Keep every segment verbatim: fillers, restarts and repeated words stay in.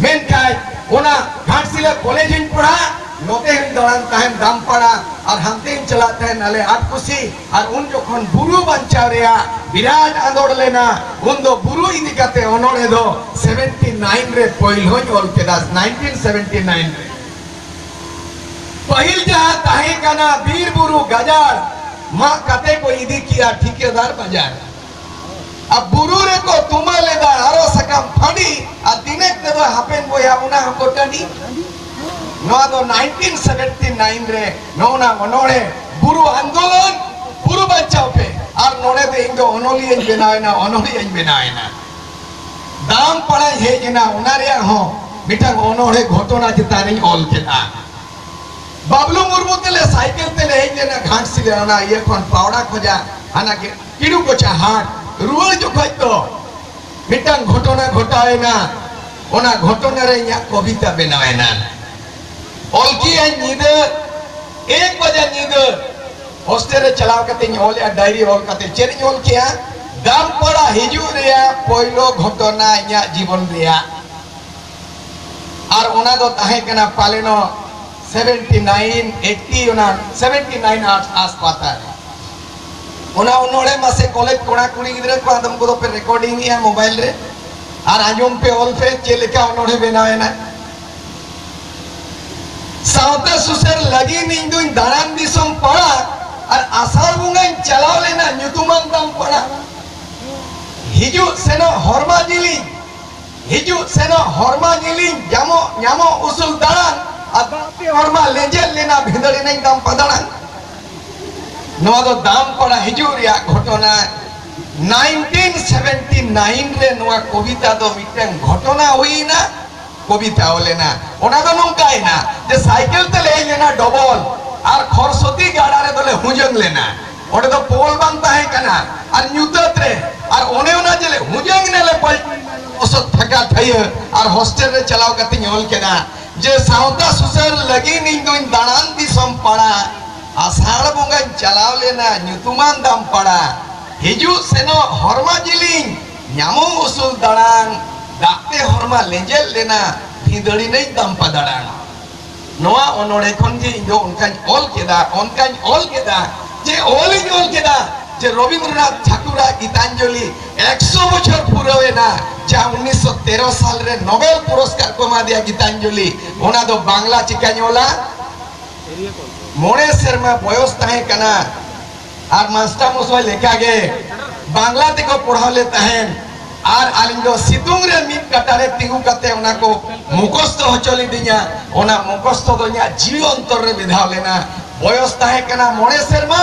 ᱢᱮᱱᱠᱷᱟᱱ ᱚᱱᱟ ᱜᱷᱟᱴᱥᱤᱞᱟᱹ ᱠᱚᱞᱮᱡᱽ ᱤᱧ ᱯᱟᱲᱦᱟᱜ, ᱱᱚᱛᱮ ᱦᱚᱸᱧ ᱫᱟᱬᱟᱱ ᱛᱟᱦᱮᱱ ᱫᱟᱢᱯᱟᱲᱟ, ᱟᱨ ᱦᱟᱱᱛᱮᱧ ᱪᱟᱞᱟᱜ ᱛᱟᱦᱮᱱ ᱟᱞᱮ ᱟᱴᱠᱩᱥᱤ᱾ ᱟᱨ ᱩᱱ ᱡᱚᱠᱷᱚᱱ ᱵᱩᱨᱩ ᱵᱟᱧᱪᱟᱣ ᱨᱮᱭᱟᱜ ᱵᱤᱨᱟᱴ ᱟᱸᱫᱳᱲ ᱞᱮᱱᱟ, ᱩᱱ ᱫᱚ ᱵᱩᱨᱩ ᱤᱫᱤ ᱠᱟᱛᱮ ᱚᱱᱚᱬᱦᱮ ᱫᱚ ᱥᱮᱵᱷᱮᱱᱴᱤ ᱱᱟᱭᱤᱱ ᱨᱮ ᱯᱳᱭᱞᱳᱧ ᱚᱞ ᱠᱮᱫᱟ, ᱱᱟᱭᱤᱱᱴᱤᱱ ᱥᱮᱵᱷᱮᱱᱴᱤ ᱱᱟᱭᱤᱱ ᱨᱮ᱾ ᱯᱟᱹᱦᱤᱞ ᱡᱟᱦᱟᱸ ᱛᱟᱦᱮᱸ ᱠᱟᱱᱟ ᱵᱤᱨ ᱵᱩᱨᱩ ᱜᱟᱡᱟᱲ, ᱢᱟᱜ ᱠᱟᱛᱮ ᱠᱚ ᱤᱫᱤ ᱠᱮᱜᱼᱟ ᱴᱷᱤᱠᱟᱹᱫᱟᱨ ᱵᱟᱡᱟᱨ᱾ ᱟᱨ ᱵᱩᱨᱩ ᱨᱮᱠᱚ ᱛᱩᱢᱟᱹᱞ ᱮᱫᱟ ᱟᱨᱚ ᱥᱟᱠᱟᱢ ᱯᱷᱟᱹᱰᱤ, ᱟᱨ ᱛᱤᱱᱟᱹᱜ ᱛᱮᱫᱚ ᱦᱟᱯᱮᱱ ᱵᱚᱭᱦᱟ ᱚᱱᱟ ᱦᱚᱸᱠᱚ ᱴᱟᱺᱰᱤ᱾ ᱱᱚᱣᱟ ᱫᱚ ᱱᱟᱭᱤᱱᱴᱤᱱ ᱥᱮᱵᱷᱮᱱᱴᱤ ᱱᱟᱭᱤᱱ ᱨᱮ ᱱᱚᱜᱼᱚ ᱱᱟ ᱚᱱᱚᱬᱦᱮ, ᱵᱩᱨᱩ ᱟᱱᱫᱳᱞᱚᱱ, ᱵᱩᱨᱩ ᱵᱟᱧᱪᱟᱣ ᱯᱮ᱾ ᱟᱨ ᱱᱚᱰᱮ ᱫᱚ ᱤᱧ ᱫᱚ ᱚᱱᱚᱞᱤᱭᱟᱹᱧ ᱵᱮᱱᱟᱣ ᱮᱱᱟ, ᱚᱱᱚᱬᱦᱤᱭᱟᱹᱧ ᱵᱮᱱᱟᱣ ᱮᱱᱟ᱾ ᱫᱟᱢᱯᱟᱲᱟᱧ ᱦᱮᱡ ᱮᱱᱟ, ᱚᱱᱟ ᱨᱮᱭᱟᱜ ᱦᱚᱸ ᱢᱤᱫᱴᱟᱝ ᱚᱱᱚᱬᱦᱮ ᱜᱷᱚᱴᱚᱱᱟ ᱪᱮᱛᱟᱱ ᱨᱤᱧ ᱚᱞ ᱠᱮᱫᱟ᱾ ᱵᱟᱵᱞᱩ ᱢᱩᱨᱢᱩ ᱛᱮᱞᱮ ᱥᱟᱭᱠᱮᱞ ᱛᱮᱞᱮ ᱦᱮᱡ ᱞᱮᱱᱟ ᱜᱷᱟᱴᱥᱤᱞᱟᱹ, ᱚᱱᱟ ᱤᱭᱟᱹ ᱠᱷᱚᱱ ᱯᱟᱣᱲᱟ ᱠᱷᱚᱡᱟ, ᱦᱟᱱᱟ ᱜᱮ ᱠᱤᱰᱩ ᱠᱚᱪᱟ ᱦᱟᱴ᱾ ᱨᱩᱣᱟᱹᱲ ᱡᱚᱠᱷᱚᱡ ᱫᱚ ᱢᱤᱫᱴᱟᱝ ᱜᱷᱚᱴᱚᱱᱟ ᱜᱷᱚᱴᱟᱣ ᱮᱱᱟ᱾ ᱚᱱᱟ ᱜᱷᱚᱴᱚᱱᱟ ᱨᱮ ᱤᱧᱟᱹᱜ ᱠᱚᱵᱤᱛᱟ ᱵᱮᱱᱟᱣ ᱮᱱᱟ᱾ ᱚᱞ ᱠᱮᱜᱼᱟᱹᱧ ᱧᱤᱫᱟᱹ ᱮᱠ ᱵᱟᱡᱟ ᱧᱤᱫᱟᱹ ᱦᱳᱥᱴᱮᱞ ᱨᱮ ᱪᱟᱞᱟᱣ ᱠᱟᱛᱮᱧ ᱚᱞᱮᱜᱼᱟ, ᱰᱟᱭᱨᱤ ᱚᱞ ᱠᱟᱛᱮ᱾ ᱪᱮᱫ ᱤᱧ ᱚᱞ ᱠᱮᱜᱼᱟ? ᱫᱟᱢᱯᱟᱲᱟ ᱦᱤᱡᱩᱜ ᱨᱮᱭᱟᱜ ᱯᱳᱭᱞᱳ ᱜᱷᱚᱴᱚᱱᱟ ᱤᱧᱟᱹᱜ ᱡᱤᱵᱚᱱ ᱨᱮᱭᱟᱜ᱾ ᱟᱨ ᱚᱱᱟ ᱫᱚ ᱛᱟᱦᱮᱸ ᱠᱟᱱᱟ ᱯᱟᱞᱮᱱᱚᱜ ᱥᱮᱵᱷᱮᱱᱴᱤ ᱱᱟᱭᱤᱱ, ᱮᱭᱤᱴᱤ, ᱚᱱᱟ ᱥᱮᱵᱷᱮᱱᱴᱤ ᱱᱟᱭᱤᱱ ᱟᱥ-, ᱟᱥᱯᱟᱛᱟ ᱨᱮ᱾ ᱚᱱᱟ ᱚᱱᱚᱬᱦᱮ ᱢᱟᱥᱮ ᱠᱚᱞᱮᱡᱽ ᱠᱚᱲᱟ ᱠᱩᱲᱤ ᱜᱤᱫᱽᱨᱟᱹ ᱠᱚ ᱟᱫᱚᱢ ᱠᱚᱫᱚ ᱯᱮ ᱨᱮᱠᱚᱨᱰᱤᱝ ᱮᱜᱼᱟ ᱢᱳᱵᱟᱭᱤᱞ ᱨᱮ, ᱟᱨ ᱟᱸᱡᱚᱢ ᱯᱮ, ᱚᱞ ᱯᱮ, ᱪᱮᱫ ᱞᱮᱠᱟ ᱚᱱᱚᱬᱦᱮ ᱵᱮᱱᱟᱣ ᱮᱱᱟ᱾ ᱥᱟᱶᱛᱟ ᱥᱩᱥᱟᱹᱨ ᱞᱟᱹᱜᱤᱫ ᱤᱧ ᱫᱩᱧ ᱫᱟᱬᱟᱱ ᱫᱤᱥᱚᱢ ᱯᱟᱲᱟ, ᱟᱨ ᱟᱥᱟᱲ ᱵᱚᱸᱜᱟᱧ ᱪᱟᱞᱟᱣ ᱞᱮᱱᱟ ᱧᱩᱛᱩᱢᱟᱱ ᱫᱟᱢᱯᱟᱲᱟ᱾ ᱦᱤᱡᱩᱜ ᱥᱮᱱᱚᱜ ᱦᱚᱨᱢᱟ ᱡᱤᱞᱤᱧ, ᱦᱤᱡᱩᱜ ᱥᱮᱱᱚᱜ ᱦᱚᱨᱢᱟ ᱡᱤᱞᱤᱧ, ᱧᱟᱢᱚᱜ ᱧᱟᱢᱚᱜ ᱩᱥᱩᱞ ᱫᱟᱬᱟᱱ, ᱟᱨ ᱫᱟᱜ ᱛᱮ ᱦᱚᱨᱢᱟ ᱞᱮᱸᱡᱮᱫ ᱞᱮᱱᱟ, ᱵᱷᱤᱸᱫᱟᱹᱲ ᱮᱱᱟᱹᱧ ᱫᱟᱢᱯᱟ ᱫᱟᱬᱟᱱ᱾ ᱱᱚᱣᱟ ᱫᱚ ᱫᱟᱢᱯᱟᱲᱟ ᱦᱤᱡᱩᱜ ᱨᱮᱭᱟᱜ ᱜᱷᱚᱴᱚᱱᱟ᱾ ᱱᱟᱭᱤᱱᱴᱤᱱ ᱥᱮᱵᱷᱮᱱᱴᱤ ᱱᱟᱭᱤᱱ ᱨᱮ ᱱᱚᱣᱟ ᱠᱚᱵᱤᱛᱟ ᱫᱚ ᱢᱤᱫᱴᱟᱝ ᱜᱷᱚᱴᱚᱱᱟ ᱦᱩᱭᱮᱱᱟ, ᱠᱚᱵᱤᱛᱟ ᱚᱞ ᱮᱱᱟ᱾ ᱚᱱᱟ ᱫᱚ ᱱᱚᱝᱠᱟᱭᱮᱱᱟ ᱡᱮ ᱥᱟᱭᱠᱮᱞ ᱛᱮᱞᱮ ᱦᱮᱡ ᱞᱮᱱᱟ ᱰᱚᱵᱚᱞ, ᱟᱨ ᱠᱷᱚᱨᱥᱚᱛᱤ ᱜᱟᱰᱟ ᱨᱮᱫᱚᱞᱮ ᱦᱩᱸᱡᱟᱹᱝ ᱞᱮᱱᱟ᱾ ᱚᱸᱰᱮ ᱫᱚ ᱯᱳᱞ ᱵᱟᱝ ᱛᱟᱦᱮᱸ ᱠᱟᱱᱟ, ᱟᱨ ᱧᱩᱛᱟᱹᱛ ᱨᱮ, ᱟᱨ ᱚᱱᱮ ᱚᱱᱟ ᱡᱮᱞᱮ ᱦᱩᱸᱡᱟᱹᱝ ᱮᱱᱟᱞᱮ ᱯᱟᱞᱴᱤ ᱞᱚᱥᱚᱫ ᱯᱷᱟᱸᱠᱟ ᱛᱷᱟᱹᱭᱟᱹ, ᱟᱨ ᱦᱳᱥᱴᱮᱞ ᱨᱮ ᱪᱟᱞᱟᱣ ᱠᱟᱛᱮᱧ ᱚᱞ ᱠᱮᱫᱟ ᱡᱮ ᱥᱟᱶᱛᱟ ᱥᱩᱥᱟᱹᱨ ᱞᱟᱹᱜᱤᱫ ᱤᱧ ᱫᱩᱧ ᱫᱟᱬᱟᱱ ᱫᱤᱥᱚᱢ ᱯᱟᱲᱟ, ᱟᱥᱟᱲ ᱵᱚᱸᱜᱟᱧ ᱪᱟᱞᱟᱣ ᱞᱮᱱᱟ ᱧᱩᱛᱩᱢᱟᱱ ᱫᱟᱢᱯᱟᱲᱟ, ᱦᱤᱡᱩᱜ ᱥᱮᱱᱚᱜ ᱦᱚᱨᱢᱟ ᱡᱤᱞᱤᱧ, ᱧᱟᱢᱚᱜ ᱩᱥᱩᱞ ᱫᱟᱬᱟᱱ, ᱫᱟᱜ ᱛᱮ ᱦᱚᱲᱢᱟ ᱞᱮᱸᱡᱮᱫ ᱞᱮᱱᱟ, ᱵᱷᱤᱸᱫᱟᱹᱲᱤᱱᱟᱹᱧ ᱫᱟᱢᱯᱟ ᱫᱟᱬᱟᱱ᱾ ᱱᱚᱣᱟ ᱚᱱᱚᱬᱦᱮ ᱠᱷᱚᱱ ᱜᱮ ᱤᱧ ᱫᱚ ᱚᱱᱠᱟᱧ ᱚᱞ ᱠᱮᱫᱟ, ᱚᱱᱠᱟᱧ ᱚᱞ ᱠᱮᱫᱟ, ᱡᱮ ᱚᱞᱤᱧ ᱚᱞ ᱠᱮᱫᱟ ᱡᱮ ᱨᱚᱵᱤᱱᱫᱨᱚᱱᱟᱛᱷ ᱴᱷᱟᱠᱩᱨᱟᱜ ᱜᱤᱛᱟᱧᱡᱚᱞᱤ ᱮᱠᱥᱚ ᱵᱚᱪᱷᱚᱨ ᱯᱩᱨᱟᱹᱣ ᱮᱱᱟ, ᱡᱟᱦᱟᱸ ᱩᱱᱤᱥᱥᱚ ᱛᱮᱨᱚ ᱥᱟᱞ ᱨᱮ ᱱᱳᱵᱮᱞ ᱯᱩᱨᱚᱥᱠᱟᱨ ᱠᱚ ᱮᱢᱟ ᱫᱮᱭᱟ ᱜᱤᱛᱟᱧᱡᱚᱞᱤ, ᱚᱱᱟ ᱫᱚ ᱵᱟᱝᱞᱟ ᱪᱤᱠᱟᱹᱧ ᱚᱞᱟ? ᱢᱚᱬᱮ ᱥᱮᱨᱢᱟ ᱵᱚᱭᱚᱥ ᱛᱟᱦᱮᱸ ᱠᱟᱱᱟ᱾ ᱟᱨ ᱢᱟᱥᱴᱟᱨ ᱢᱚᱥᱚᱭ ᱞᱮᱠᱟᱜᱮ ᱵᱟᱝᱞᱟ ᱛᱮᱠᱚ ᱯᱚᱲᱦᱟᱣ ᱞᱮ ᱛᱟᱦᱮᱸᱱ᱾ ᱟᱨ ᱟᱹᱞᱤᱧ ᱫᱚ ᱥᱤᱛᱩᱝ ᱨᱮ ᱢᱤᱫ ᱠᱟᱴᱟ ᱨᱮ ᱛᱤᱸᱜᱩ ᱠᱟᱛᱮ ᱚᱱᱟ ᱠᱚ ᱢᱩᱠᱷᱚᱥᱛᱚ ᱦᱚᱪᱚ ᱞᱤᱫᱤᱧᱟ᱾ ᱚᱱᱟ ᱢᱩᱠᱷᱚᱥᱛᱚ ᱫᱚ ᱤᱧᱟᱹᱜ ᱡᱤᱣᱤ ᱚᱱᱛᱚᱨ ᱨᱮ ᱵᱮᱫᱷᱟᱣ ᱞᱮᱱᱟ᱾ ᱵᱚᱭᱚᱥ ᱛᱟᱦᱮᱸ ᱠᱟᱱᱟ ᱢᱚᱬᱮ ᱥᱮᱨᱢᱟ᱾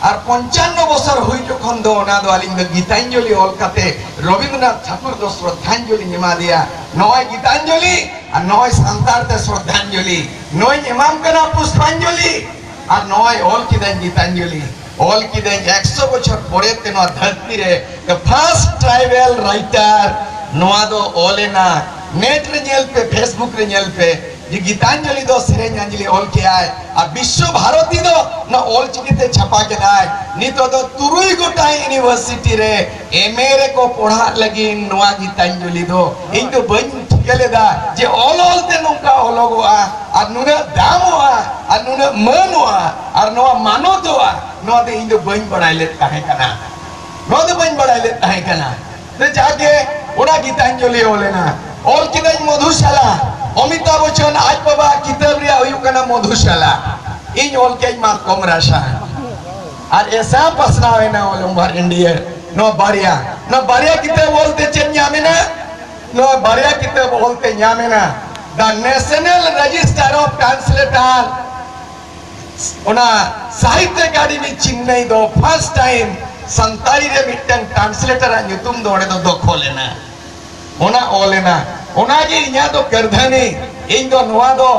ᱟᱨ ᱯᱚᱧᱪᱟᱱᱱᱚ ᱵᱚᱪᱷᱚᱨ ᱦᱩᱭ ᱡᱚᱠᱷᱚᱱ ᱫᱚ ᱚᱱᱟ ᱫᱚ ᱟᱹᱞᱤᱧ ᱫᱚ ᱜᱤᱛᱟᱧᱡᱚᱞᱤ ᱚᱞ ᱠᱟᱛᱮ ᱨᱚᱵᱤᱱᱫᱨᱚᱱᱟᱛᱷ ᱴᱷᱟᱠᱩᱨ ᱫᱚ ᱥᱨᱚᱫᱷᱟᱧᱡᱚᱞᱤ ᱮᱢᱟ ᱫᱮᱭᱟ᱾ ᱱᱚᱜᱼᱚᱭ ᱜᱤᱛᱟᱧᱡᱚᱞᱤ ᱟᱨ ᱱᱚᱜᱼᱚᱭ ᱥᱟᱱᱛᱟᱲ ᱛᱮ ᱥᱨᱚᱫᱷᱟᱧᱡᱚᱞᱤ, ᱱᱚᱜᱼᱚᱭ ᱮᱢᱟᱢ ᱠᱟᱱᱟ ᱯᱩᱥᱯᱟᱧᱡᱚᱞᱤ᱾ ᱟᱨ ᱱᱚᱜᱼᱚᱭ ᱚᱞ ᱠᱤᱫᱟᱹᱧ ᱜᱤᱛᱟᱧᱡᱚᱞᱤ, ᱚᱞ ᱠᱤᱫᱟᱹᱧ ᱮᱠᱥᱚ ᱵᱚᱪᱷᱚᱨ ᱯᱚᱨᱮ ᱛᱮ ᱱᱚᱣᱟ ᱫᱷᱟᱹᱨᱛᱤ ᱨᱮ the first tribal writer᱾ ᱱᱚᱣᱟ ᱫᱚ ᱚᱞ ᱮᱱᱟ, ᱱᱮᱴ ᱨᱮ ᱧᱮᱞ ᱯᱮ, ᱯᱷᱮᱥᱵᱩᱠ ᱨᱮ ᱧᱮᱞ ᱯᱮ, ᱡᱮ ᱜᱤᱛᱟᱧᱡᱚᱞᱤ ᱫᱚ ᱥᱮᱨᱮᱧ ᱟᱧᱡᱚᱞᱤ ᱚᱞ ᱠᱮᱜᱼᱟᱭ ᱟᱨ ᱵᱤᱥᱥᱚ ᱵᱷᱟᱨᱚᱛᱤ ᱫᱚ ᱱᱚᱣᱟ ᱚᱞ ᱪᱤᱠᱤ ᱛᱮ ᱪᱷᱟᱯᱟ ᱠᱮᱫᱟᱭ᱾ ᱱᱤᱛᱚᱜ ᱫᱚ ᱛᱩᱨᱩᱭ ᱜᱚᱴᱟᱝ ᱤᱭᱩᱱᱤᱵᱷᱟᱨᱥᱤᱴᱤ ᱨᱮ ᱮᱢ ᱮ ᱨᱮᱠᱚ ᱯᱚᱲᱦᱟᱜ ᱞᱟᱹᱜᱤᱫ ᱱᱚᱣᱟ ᱜᱤᱛᱟᱧᱡᱚᱞᱤ ᱫᱚ᱾ ᱤᱧ ᱫᱚ ᱵᱟᱹᱧ ᱴᱷᱤᱠᱟᱹ ᱞᱮᱫᱟ ᱡᱮ ᱚᱞ ᱚᱞ ᱛᱮ ᱱᱚᱝᱠᱟ ᱚᱞᱚᱜᱚᱜᱼᱟ ᱟᱨ ᱱᱩᱱᱟᱹᱜ ᱫᱟᱢᱚᱜᱼᱟ ᱟᱨ ᱱᱩᱱᱟᱹᱜ ᱢᱟᱹᱱᱚᱜᱼᱟ ᱟᱨ ᱱᱚᱣᱟ ᱢᱟᱱᱚᱛᱚᱜᱼᱟ, ᱱᱚᱣᱟ ᱫᱚ ᱤᱧ ᱫᱚ ᱵᱟᱹᱧ ᱵᱟᱲᱟᱭ ᱞᱮᱫ ᱛᱟᱦᱮᱸ ᱠᱟᱱᱟ᱾ ᱱᱚᱣᱟ ᱫᱚ ᱵᱟᱹᱧ ᱵᱟᱲᱟᱭ ᱞᱮᱫ ᱛᱟᱦᱮᱸ ᱠᱟᱱᱟ᱾ ᱛᱚ ᱡᱟᱜᱮ ᱚᱱᱟ ᱜᱤᱛᱟᱧᱡᱚᱞᱤ ᱚᱞ ᱮᱱᱟ, ᱚᱞ ᱠᱤᱫᱟᱹᱧ ᱢᱚᱫᱷᱩᱥᱟᱞᱟ᱾ ᱚᱢᱤᱛᱟᱵᱷ ᱵᱚᱪᱪᱚᱱ ᱟᱡ ᱵᱟᱵᱟ ᱠᱤᱛᱟᱹᱵ ᱨᱮᱭᱟᱜ ᱦᱩᱭᱩᱜ ᱠᱟᱱᱟ ᱢᱚᱫᱷᱩᱥᱟᱞᱟ᱾ ᱤᱧ ᱚᱞ ᱠᱮᱫ ᱢᱟᱛᱠᱚᱢ ᱨᱟᱥᱟ᱾ ᱟᱨ ᱮᱥᱟ ᱯᱟᱥᱱᱟᱣ ᱮᱱᱟ all over India᱾ ᱱᱚᱣᱟ ᱵᱟᱨᱭᱟ, ᱱᱚᱣᱟ ᱵᱟᱨᱭᱟ ᱠᱤᱛᱟᱹᱵ ᱚᱞᱛᱮ ᱪᱮᱫ ᱧᱟᱢ ᱮᱱᱟ? ᱱᱚᱣᱟ ᱵᱟᱨᱭᱟ ᱠᱤᱛᱟᱹᱵ ᱚᱞᱛᱮ ᱧᱟᱢ ᱮᱱᱟ, The National Register of Translator᱾ ᱚᱱᱟ ᱥᱟᱦᱤᱛᱭᱚ ᱮᱠᱟᱰᱮᱢᱤ ᱪᱮᱱᱱᱟᱭ ᱫᱚ first time ᱥᱟᱱᱛᱟᱲᱤ ᱨᱮ ᱢᱤᱫᱴᱟᱝ translator ᱟᱜ ᱧᱩᱛᱩᱢ ᱫᱚ ᱚᱸᱰᱮ ᱫᱚ ᱫᱚᱠᱷᱚᱞ ᱮᱱᱟ᱾ ᱚᱱᱟ ᱚᱞ ᱮᱱᱟ, ᱚᱱᱟᱜᱮ ᱤᱧᱟᱹᱜ ᱫᱚ ᱠᱟᱹᱨᱫᱷᱟᱹᱱᱤ᱾ ᱤᱧ ᱫᱚ ᱱᱚᱣᱟ ᱫᱚ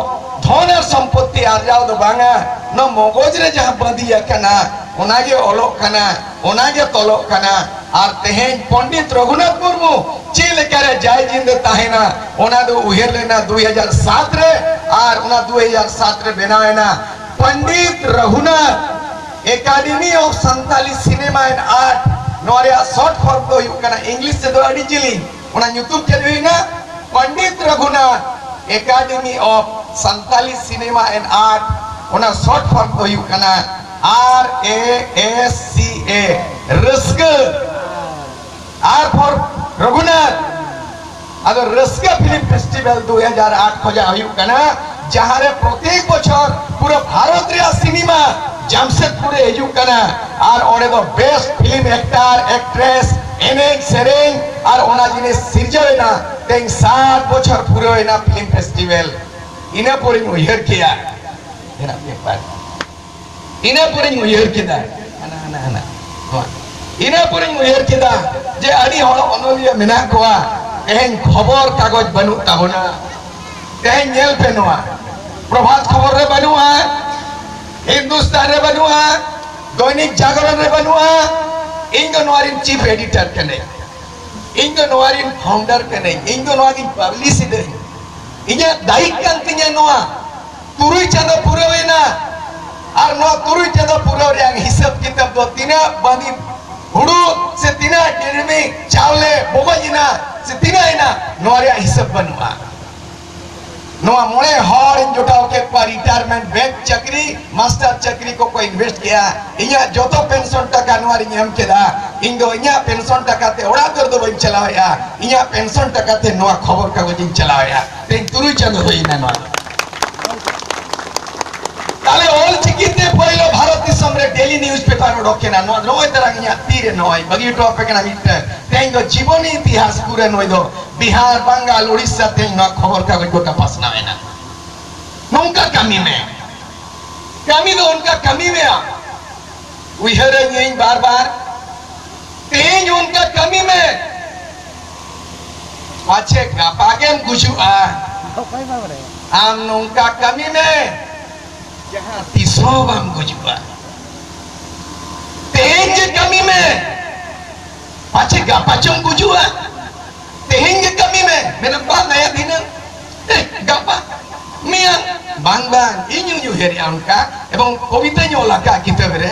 ᱫᱷᱚᱱ ᱟᱨ ᱥᱚᱢᱯᱚᱛᱛᱤ ᱟᱨᱡᱟᱣ ᱫᱚ ᱵᱟᱝᱟ, ᱱᱚᱣᱟ ᱢᱚᱜᱚᱡᱽ ᱨᱮ ᱡᱟᱦᱟᱸ ᱵᱟᱸᱫᱤ ᱟᱠᱟᱱᱟ ᱚᱱᱟᱜᱮ ᱚᱞᱚᱜ ᱠᱟᱱᱟ, ᱚᱱᱟᱜᱮ ᱛᱚᱞᱚᱜ ᱠᱟᱱᱟ᱾ ᱟᱨ ᱛᱮᱦᱮᱧ ᱯᱚᱱᱰᱤᱛ ᱨᱚᱜᱷᱩᱱᱟᱛᱷ ᱢᱩᱨᱢᱩ ᱪᱮᱫ ᱞᱮᱠᱟᱨᱮ ᱡᱟᱭ ᱡᱤᱱᱫ ᱛᱟᱦᱮᱱᱟ, ᱚᱱᱟ ᱫᱚ ᱩᱭᱦᱟᱹᱨ ᱞᱮᱱᱟ ᱫᱩᱭ ᱦᱟᱡᱟᱨ ᱥᱟᱛ ᱨᱮ, ᱟᱨ ᱚᱱᱟ ᱫᱩᱭ ᱦᱟᱡᱟᱨ ᱥᱟᱛ ᱨᱮ ᱵᱮᱱᱟᱣ ᱮᱱᱟ Pandit Raghunath Academy of Santali Cinema and Art᱾ ᱱᱚᱣᱟ ᱨᱮᱭᱟᱜ short form ᱫᱚ ᱦᱩᱭᱩᱜ ᱠᱟᱱᱟ, ᱤᱝᱞᱤᱥ ᱛᱮᱫᱚ ᱟᱹᱰᱤ ᱡᱤᱞᱤᱧ, ᱚᱱᱟ ᱧᱩᱛᱩᱢ ᱪᱮᱫ ᱦᱩᱭᱱᱟ? Pandit Raghunath academy of Santali cinema and art. ᱚᱱᱟ ᱥᱚᱨᱴ ᱯᱷᱚᱨᱢ ᱫᱚ ᱦᱩᱭᱩᱜ ᱠᱟᱱᱟ ᱟᱨ ᱮ ᱮᱥ ᱥᱤ ᱮ, ᱨᱟᱹᱥᱠᱟᱹ᱾ ᱟᱨ ᱯᱷᱚᱨ ᱨᱚᱜᱷᱩᱱᱟᱛᱷ᱾ ᱟᱫᱚ ᱨᱟᱹᱥᱠᱟᱹ ᱯᱷᱤᱞᱢ ᱯᱷᱮᱥᱴᱤᱵᱷᱟᱞ ᱫᱩ ᱦᱟᱡᱟᱨ ᱟᱴ ᱠᱷᱚᱱᱟᱜ ᱦᱩᱭᱩᱜ ᱠᱟᱱᱟ, ᱡᱟᱦᱟᱸ ᱨᱮ ᱯᱨᱚᱛᱮᱠ ᱵᱚᱪᱷᱚᱨ ᱯᱩᱨᱟᱹ ᱵᱷᱟᱨᱚᱛ ᱨᱮᱭᱟᱜ ᱥᱤᱱᱮᱢᱟ ᱡᱟᱢᱥᱮᱫᱽᱯᱩᱨ ᱨᱮ ᱦᱤᱡᱩᱜ ᱠᱟᱱᱟ᱾ ᱟᱨ ᱚᱸᱰᱮ ᱫᱚ ᱵᱮᱥᱴ ᱯᱷᱤᱞᱢ ᱮᱠᱴᱟᱨ, ᱮᱠᱴᱨᱮᱥ, ᱮᱱᱮᱡ ᱥᱮᱨᱮᱧ ᱟᱨ ᱚᱱᱟ ᱡᱤᱱᱤᱥ ᱥᱤᱨᱡᱟᱹᱣ ᱮᱱᱟ᱾ ᱛᱮᱦᱮᱧ ᱥᱟᱛ ᱵᱚᱪᱷᱚᱨ ᱯᱩᱨᱟᱹᱣ ᱮᱱᱟ ᱯᱷᱤᱞᱢ ᱯᱷᱮᱥᱴᱤᱵᱷᱟᱞ᱾ ᱤᱱᱟᱹ ᱯᱚᱨᱮᱧ ᱩᱭᱦᱟᱹᱨ ᱠᱮᱭᱟ, ᱢᱮᱱᱟᱜ ᱯᱮᱭᱟ ᱯᱟᱨ᱾ ᱤᱱᱟᱹ ᱯᱚᱨᱮᱧ ᱩᱭᱦᱟᱹᱨ ᱠᱮᱫᱟ, ᱦᱟᱱᱟ, ᱦᱟᱱᱟ, ᱦᱟᱱᱟ, ᱱᱚᱣᱟ᱾ ᱤᱱᱟᱹ ᱯᱚᱨᱮᱧ ᱩᱭᱦᱟᱹᱨ ᱠᱮᱫᱟ ᱡᱮ ᱟᱹᱰᱤ ᱦᱚᱲ ᱚᱱᱚᱞᱤᱭᱟᱹ ᱢᱮᱱᱟᱜ ᱠᱚᱣᱟ, ᱛᱮᱦᱮᱧ ᱠᱷᱚᱵᱚᱨ ᱠᱟᱜᱚᱡᱽ ᱵᱟᱹᱱᱩᱜ ᱛᱟᱵᱚᱱᱟ᱾ ᱛᱮᱦᱮᱧ ᱧᱮᱞ ᱯᱮ ᱱᱚᱣᱟ, ᱯᱨᱚᱵᱷᱟᱛ ᱠᱷᱚᱵᱚᱨ ᱨᱮ ᱵᱟᱹᱱᱩᱜᱼᱟ, ᱦᱤᱱᱫᱩᱥᱛᱟᱱ ᱨᱮ ᱵᱟᱹᱱᱩᱜᱼᱟ, ᱫᱚᱭᱱᱤᱠ ᱡᱟᱜᱚᱨᱚᱱ ᱨᱮ ᱵᱟᱹᱱᱩᱜᱼᱟ᱾ ᱤᱧ ᱫᱚ ᱱᱚᱣᱟ ᱨᱤᱱ ᱪᱤᱯ ᱮᱰᱤᱴᱚᱨ ᱠᱟᱹᱱᱟᱹᱧ, ᱤᱧ ᱫᱚ ᱱᱚᱣᱟ ᱨᱤᱱ ᱯᱷᱟᱣᱩᱱᱰᱟᱨ ᱠᱟᱹᱱᱟᱹᱧ, ᱤᱧ ᱫᱚ ᱱᱚᱣᱟ ᱜᱤᱧ ᱯᱟᱵᱽᱞᱤᱥ ᱮᱫᱟᱹᱧ᱾ ᱤᱧᱟᱹᱜ ᱫᱟᱭᱤᱛ ᱠᱟᱱ ᱛᱤᱧᱟᱹ ᱱᱚᱣᱟ᱾ ᱛᱩᱨᱩᱭ ᱪᱟᱸᱫᱚ ᱯᱩᱨᱟᱹᱣ ᱮᱱᱟ, ᱟᱨ ᱱᱚᱣᱟ ᱛᱩᱨᱩᱭ ᱪᱟᱸᱫᱚ ᱯᱩᱨᱟᱹᱣ ᱨᱮᱭᱟᱜ ᱦᱤᱥᱟᱹᱵ ᱠᱤᱛᱟᱹᱵ ᱫᱚ ᱛᱤᱱᱟᱹᱜ ᱵᱟᱹᱱᱤᱡ ᱦᱩᱲᱩ ᱥᱮ ᱛᱤᱱᱟᱹᱜ ᱰᱤᱰᱢᱤ ᱪᱟᱣᱞᱮ ᱵᱚᱜᱚᱡ ᱮᱱᱟ ᱥᱮ ᱛᱤᱱᱟᱹᱜ ᱮᱱᱟ, ᱱᱚᱣᱟ ᱨᱮᱭᱟᱜ ᱦᱤᱥᱟᱹᱵ ᱵᱟᱹᱱᱩᱜᱼᱟ᱾ ᱱᱚᱣᱟ ᱢᱚᱬᱮ ᱦᱚᱲᱤᱧ ᱡᱚᱴᱟᱣ ᱠᱮᱫ ᱠᱚᱣᱟ, ᱨᱤᱴᱟᱭᱟᱨᱢᱮᱱᱴ, ᱵᱮᱝᱠ ᱪᱟᱹᱠᱨᱤ, ᱢᱟᱥᱴᱟᱨ ᱪᱟᱹᱠᱨᱤ ᱠᱚᱠᱚ ᱤᱱᱵᱷᱮᱥᱴ ᱠᱮᱫᱟ᱾ ᱤᱧᱟᱹᱜ ᱡᱚᱛᱚ ᱯᱮᱱᱥᱚᱱ ᱴᱟᱠᱟ ᱱᱚᱣᱟ ᱨᱤᱧ ᱮᱢ ᱠᱮᱫᱟ᱾ ᱤᱧ ᱫᱚ ᱤᱧᱟᱹᱜ ᱯᱮᱱᱥᱚᱱ ᱴᱟᱠᱟ ᱛᱮ ᱚᱲᱟᱜ ᱫᱩᱣᱟᱹᱨ ᱫᱚ ᱵᱟᱹᱧ ᱪᱟᱞᱟᱣᱮᱫᱼᱟ, ᱤᱧᱟᱹᱜ ᱯᱮᱱᱥᱚᱱ ᱴᱟᱠᱟ ᱛᱮ ᱱᱚᱣᱟ ᱠᱷᱚᱵᱚᱨ ᱠᱟᱜᱚᱡᱽ ᱤᱧ ᱪᱟᱞᱟᱣᱮᱫᱼᱟ᱾ ᱛᱮᱦᱮᱧ ᱛᱩᱨᱩᱭ ᱪᱟᱸᱫᱚ ᱦᱩᱭᱮᱱᱟ ᱱᱚᱣᱟ᱾ ᱛᱟᱦᱞᱮ ᱚᱞ ᱪᱤᱠᱤ ᱛᱮ ᱯᱳᱭᱞᱳ ᱵᱷᱟᱨᱚᱛ ᱫᱤᱥᱚᱢ ᱨᱮ ᱰᱮᱞᱤ ᱱᱤᱭᱩᱡᱽ ᱯᱮᱯᱟᱨ ᱚᱰᱚᱠ ᱮᱱᱟ᱾ ᱱᱚᱣᱟ ᱱᱚᱜᱼᱚᱭ ᱛᱟᱨᱟᱝ ᱤᱧᱟᱹᱜ ᱛᱤᱨᱮ ᱱᱚᱜᱼᱚᱭ ᱵᱟᱹᱜᱤ ᱦᱚᱴᱚ ᱟᱯᱮ ᱠᱟᱱᱟ ᱢᱤᱫᱴᱟᱝ᱾ ᱛᱮᱦᱮᱧ ᱫᱚ ᱡᱤᱵᱚᱱᱤ ᱤᱛᱤᱦᱟᱥ ᱯᱩᱨᱟᱹ ᱱᱩᱭ ᱫᱚ ᱵᱤᱦᱟᱨ, ᱵᱟᱝᱜᱟᱞ, ᱩᱲᱤᱥᱥᱟ ᱛᱮᱦᱮᱧ ᱱᱚᱣᱟ ᱠᱷᱚᱵᱚᱨ ᱠᱟᱜᱚᱡᱽ ᱜᱚᱴᱟ ᱯᱟᱥᱱᱟᱣ ᱮᱱᱟ᱾ ᱱᱚᱝᱠᱟ ᱠᱟᱹᱢᱤ ᱢᱮ, ᱠᱟᱹᱢᱤ ᱫᱚ ᱚᱱᱠᱟ ᱠᱟᱹᱢᱤ ᱢᱮ᱾ ᱟᱢ ᱩᱭᱦᱟᱹᱨᱟᱹᱧᱟᱹᱧ ᱵᱟᱨ ᱵᱟᱨ, ᱛᱮᱦᱮᱧ ᱚᱱᱠᱟ ᱠᱟᱹᱢᱤ ᱢᱮ, ᱯᱟᱪᱷᱮ ᱜᱟᱯᱟ ᱜᱮᱢ ᱜᱩᱡᱩᱜᱼᱟ᱾ ᱚᱠᱚᱭ ᱵᱟᱵᱟ ᱨᱮ? ᱟᱢ ᱱᱚᱝᱠᱟ ᱠᱟᱹᱢᱤ ᱢᱮ, ᱡᱟᱦᱟᱸ ᱛᱤᱥ ᱦᱚᱸ ᱵᱟᱢ ᱜᱩᱡᱩᱜᱼᱟ᱾ ᱛᱮᱦᱮᱧ ᱜᱮ ᱠᱟᱹᱢᱤ ᱢᱮ, ᱯᱟᱪᱷᱮ ᱜᱟᱯᱟ ᱪᱚᱢ ᱜᱩᱡᱩᱜᱼᱟ᱾ ᱛᱮᱦᱮᱧ ᱜᱮ ᱠᱟᱹᱢᱤ ᱢᱮ, ᱢᱮᱱᱟᱢ ᱵᱟᱝ ᱟᱭᱟ ᱫᱷᱤᱱᱟᱹᱝ, ᱮ, ᱜᱟᱯᱟ, ᱢᱮᱭᱟᱝ, ᱵᱟᱝ, ᱵᱟᱝ, ᱤᱧ ᱦᱚᱸᱧ ᱩᱭᱦᱟᱹᱨᱮᱜᱼᱟ ᱚᱱᱠᱟ, ᱮᱵᱚᱝ ᱠᱚᱵᱤᱛᱟᱧ ᱚᱞ ᱟᱠᱟᱫ ᱠᱤᱛᱟᱹᱵ ᱨᱮ,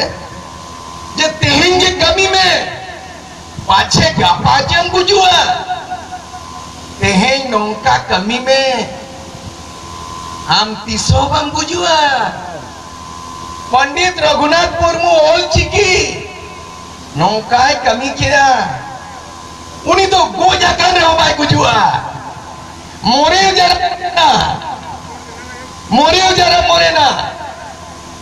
ᱡᱮ ᱛᱮᱦᱮᱧ ᱜᱮ ᱠᱟᱹᱢᱤ ᱢᱮ, ᱯᱟᱪᱷᱮ ᱜᱟᱯᱟ ᱪᱚᱢ ᱜᱩᱡᱩᱜᱼᱟ᱾ ᱛᱮᱦᱮᱧ ᱱᱚᱝᱠᱟ ᱠᱟᱹᱢᱤ ᱢᱮ, ᱟᱢ ᱛᱤᱥ ᱦᱚᱸ ᱵᱟᱢ ᱜᱩᱡᱩᱜᱼᱟ᱾ ᱯᱚᱱᱰᱤᱛ ᱨᱚᱜᱷᱩᱱᱟᱛᱷ ᱢᱩᱨᱢᱩ ᱚᱞ ᱪᱤᱠᱤ ᱱᱚᱝᱠᱟᱭ ᱠᱟᱹᱢᱤ ᱠᱮᱫᱟ, ᱩᱱᱤ ᱫᱚ ᱜᱚᱡ ᱟᱠᱟᱱ ᱨᱮᱦᱚᱸ ᱵᱟᱭ ᱜᱩᱡᱩᱜᱼᱟ᱾ ᱢᱚᱨᱮ ᱡᱟᱨᱟ ᱢᱚᱨᱮᱱᱟ, ᱢᱚᱨᱮ ᱡᱟᱨᱟ ᱢᱚᱨᱮᱱᱟ᱾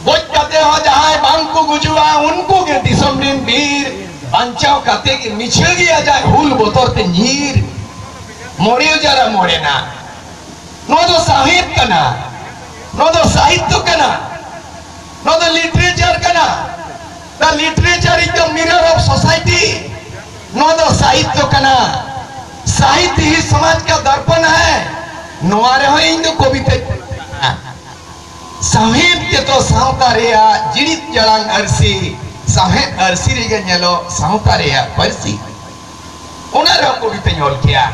ᱜᱚᱡ ᱠᱟᱛᱮ ᱦᱚᱸ ᱡᱟᱦᱟᱸᱭ ᱵᱟᱝ ᱠᱚ ᱜᱩᱡᱩᱜᱼᱟ, ᱩᱱᱠᱩ ᱜᱮ ᱫᱤᱥᱚᱢ ᱨᱤᱱ ᱵᱤᱨ᱾ ᱵᱟᱧᱪᱟᱣ ᱠᱟᱛᱮ ᱜᱮ ᱢᱤᱪᱷᱟᱹ ᱜᱮᱭᱟ ᱡᱟᱦᱟᱸᱭ ᱦᱩᱞ ᱵᱚᱛᱚᱨ ᱛᱮ ᱧᱤᱨ᱾ ᱢᱚᱨᱮ ᱡᱟᱨᱟ ᱢᱚᱨᱮᱱᱟ᱾ ᱱᱚᱣᱟ ᱫᱚ ᱥᱟᱶᱦᱮᱫ ᱠᱟᱱᱟ, ᱱᱚᱣᱟ ᱫᱚ ᱥᱟᱦᱤᱛᱛᱚ ᱠᱟᱱᱟ, ᱱᱚᱣᱟ ᱫᱚ literature ᱠᱟᱱᱟ᱾ The literature is the mirror of society. ᱱᱚᱣᱟ ᱫᱚ ᱥᱟᱦᱤᱛᱛᱚ ᱠᱟᱱᱟ᱾ साहित्य ही समाज का दर्पण है᱾ ᱱᱚᱣᱟ ᱨᱮᱦᱚᱸ ᱤᱧ ᱫᱚ ᱠᱚᱵᱤᱛᱟᱧ ᱚᱞ ᱠᱟᱜᱼᱟ᱾ ᱥᱟᱶᱦᱮᱫ ᱜᱮᱛᱚ ᱥᱟᱶᱛᱟ ᱨᱮᱭᱟᱜ ᱡᱤᱲᱤᱫ ᱡᱟᱲᱟᱝ ᱟᱹᱨᱥᱤ, ᱥᱟᱶᱦᱮᱫ ᱟᱹᱨᱥᱤ ᱨᱮᱜᱮ ᱧᱮᱞᱚᱜ ᱥᱟᱶᱛᱟ ᱨᱮᱭᱟᱜ ᱯᱟᱹᱨᱥᱤ᱾ ᱚᱱᱟ ᱨᱮᱦᱚᱸ ᱠᱚᱵᱤᱛᱟᱧ ᱚᱞ ᱠᱮᱭᱟ᱾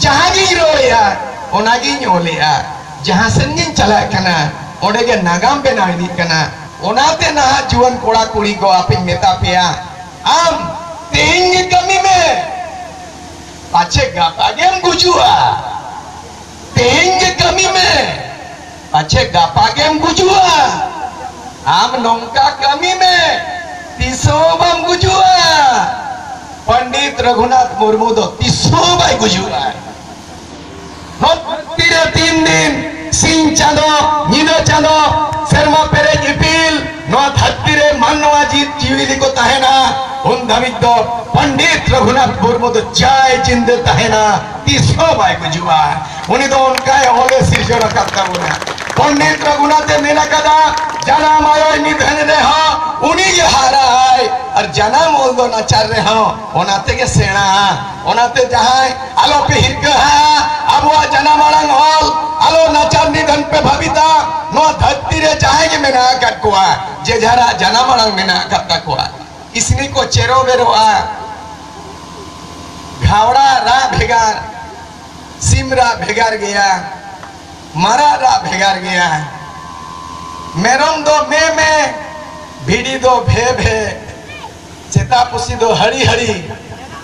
ᱡᱟᱦᱟᱸ ᱜᱤᱧ ᱨᱚᱲᱮᱜᱼᱟ, ᱚᱱᱟ ᱜᱤᱧ ᱚᱞᱮᱜᱼᱟ᱾ ᱡᱟᱦᱟᱸ ᱥᱮᱱ ᱜᱤᱧ ᱪᱟᱞᱟᱜ ᱠᱟᱱᱟ, ᱚᱸᱰᱮ ᱜᱮ ᱱᱟᱜᱟᱢ ᱵᱮᱱᱟᱣ ᱤᱫᱤᱜ ᱠᱟᱱᱟ᱾ ᱚᱱᱟᱛᱮ ᱱᱟᱦᱟᱜ ᱡᱩᱣᱟᱹᱱ ᱠᱚᱲᱟ ᱠᱩᱲᱤ ᱠᱚ, ᱟᱯᱮᱧ ᱢᱮᱛᱟ ᱯᱮᱭᱟ, ᱟᱢ ᱛᱮᱦᱮᱧ ᱜᱮ ᱠᱟᱹᱢᱤ ᱢᱮ, ᱯᱟᱪᱷᱮ ᱜᱟᱯᱟ ᱜᱮᱢ ᱜᱩᱡᱩᱜᱼᱟ᱾ ᱛᱮᱦᱮᱧ ᱜᱮ ᱠᱟᱹᱢᱤ ᱢᱮ, ᱯᱟᱪᱷᱮ ᱜᱟᱯᱟ ᱜᱮᱢ ᱜᱩᱡᱩᱜᱼᱟ᱾ ᱟᱢ ᱱᱚᱝᱠᱟ ᱠᱟᱹᱢᱤ ᱢᱮ, ᱛᱤᱥ ᱦᱚᱸ ᱵᱟᱢ ᱜᱩᱡᱩᱜᱼᱟ᱾ ᱯᱚᱱᱰᱤᱛ ᱨᱚᱜᱷᱩᱱᱟᱛᱷ ᱢᱩᱨᱢᱩ ᱫᱚ ᱛᱤᱥ ᱦᱚᱸ ᱵᱟᱭ ᱜᱩᱡᱩᱜᱼᱟ᱾ ᱱᱚᱣᱟ ᱫᱷᱟᱹᱨᱛᱤ ᱨᱮ ᱛᱤᱱ ᱫᱤᱱ ᱥᱤᱧ ᱪᱟᱸᱫᱚ, ᱧᱤᱫᱟᱹ ᱪᱟᱸᱫᱚ, ᱥᱮᱨᱢᱟ ᱯᱮᱨᱮᱡ ᱤᱯᱤᱞ, ᱱᱚᱣᱟ ᱫᱷᱟᱹᱨᱛᱤ ᱨᱮ ᱢᱟᱱᱣᱟ ᱡᱤᱵᱽ ᱡᱤᱣᱤᱞᱤ ᱠᱚ ᱛᱟᱦᱮᱱᱟ, ᱩᱱ ᱫᱷᱟᱹᱵᱤᱡ ᱫᱚ ᱯᱚᱱᱰᱤᱛ ᱨᱚᱜᱷᱩᱱᱟᱛᱷ ᱢᱩᱨᱢᱩ ᱫᱚ ᱡᱟᱭ ᱡᱤᱱᱫᱟᱹ ᱛᱟᱦᱮᱱᱟ, ᱛᱤᱥ ᱦᱚᱸ ᱵᱟᱭ ᱜᱩᱡᱩᱜᱼᱟ᱾ ᱩᱱᱤ ᱫᱚ ᱚᱱᱠᱟᱭ ᱚᱞᱮ ᱥᱤᱨᱡᱚᱱ ᱟᱠᱟᱫ ᱛᱟᱵᱚᱱᱟ᱾ ᱯᱚᱱᱰᱤᱛ ᱨᱚᱜᱷᱩᱱᱟᱛᱷ ᱮ ᱢᱮᱱ ᱟᱠᱟᱫᱟ, ᱡᱟᱱᱟᱢ ᱟᱭᱳᱭ ᱱᱤᱫᱷᱟᱹᱱ ᱨᱮᱦᱚᱸ ᱩᱱᱤ ᱜᱮ ᱦᱟᱨᱟᱜᱼᱟᱭ, ᱟᱨ ᱡᱟᱱᱟᱢ ᱚᱞ ᱫᱚ ᱱᱟᱪᱟᱨ ᱨᱮᱦᱚᱸ ᱚᱱᱟ ᱛᱮᱜᱮ ᱥᱮᱬᱟᱜᱼᱟ᱾ ᱚᱱᱟᱛᱮ ᱡᱟᱦᱟᱸᱭ ᱟᱞᱚ ᱯᱮ ᱦᱤᱨᱠᱟᱹᱜᱼᱟ, ᱟᱵᱚᱣᱟᱜ ᱡᱟᱱᱟᱢ ᱟᱲᱟᱝ ᱚᱞ ᱟᱞᱚ ᱱᱟᱪᱟᱨ ᱱᱤᱫᱷᱟᱹᱱ ᱯᱮ ᱵᱷᱟᱵᱤᱛᱟ᱾ ᱱᱚᱣᱟ ᱫᱷᱟᱹᱨᱛᱤ ᱨᱮ ᱡᱟᱦᱟᱸᱭ ᱜᱮ ᱢᱮᱱᱟᱜ ᱟᱠᱟᱫ ᱠᱚᱣᱟ, ᱡᱮ ᱡᱟᱦᱟᱨᱟᱜ ᱡᱟᱱᱟᱢ ᱟᱲᱟᱝ ᱢᱮᱱᱟᱜ ᱟᱠᱟᱫ ᱛᱟᱠᱚᱣᱟ, ᱤᱥᱱᱤ ᱠᱚ ᱪᱮᱨᱚ ᱵᱮᱨᱚᱜᱼᱟ᱾ ᱜᱷᱟᱣᱲᱟ ᱨᱟᱜ ᱵᱷᱮᱜᱟᱨ, ᱥᱤᱢ ᱨᱟᱜ ᱵᱷᱮᱜᱟᱨ ᱜᱮᱭᱟ, ᱢᱟᱨᱟᱜ ᱨᱟᱜ ᱵᱷᱮᱜᱟᱨ ᱜᱮᱭᱟ, ᱢᱮᱨᱚᱢ ᱫᱚ ᱢᱮ ᱢᱮ, ᱵᱷᱤᱰᱤ ᱫᱚ ᱵᱷᱮ ᱵᱷᱮ, ᱥᱮᱛᱟ ᱯᱩᱥᱤ ᱫᱚ ᱦᱟᱹᱲᱤ ᱦᱟᱹᱲᱤ᱾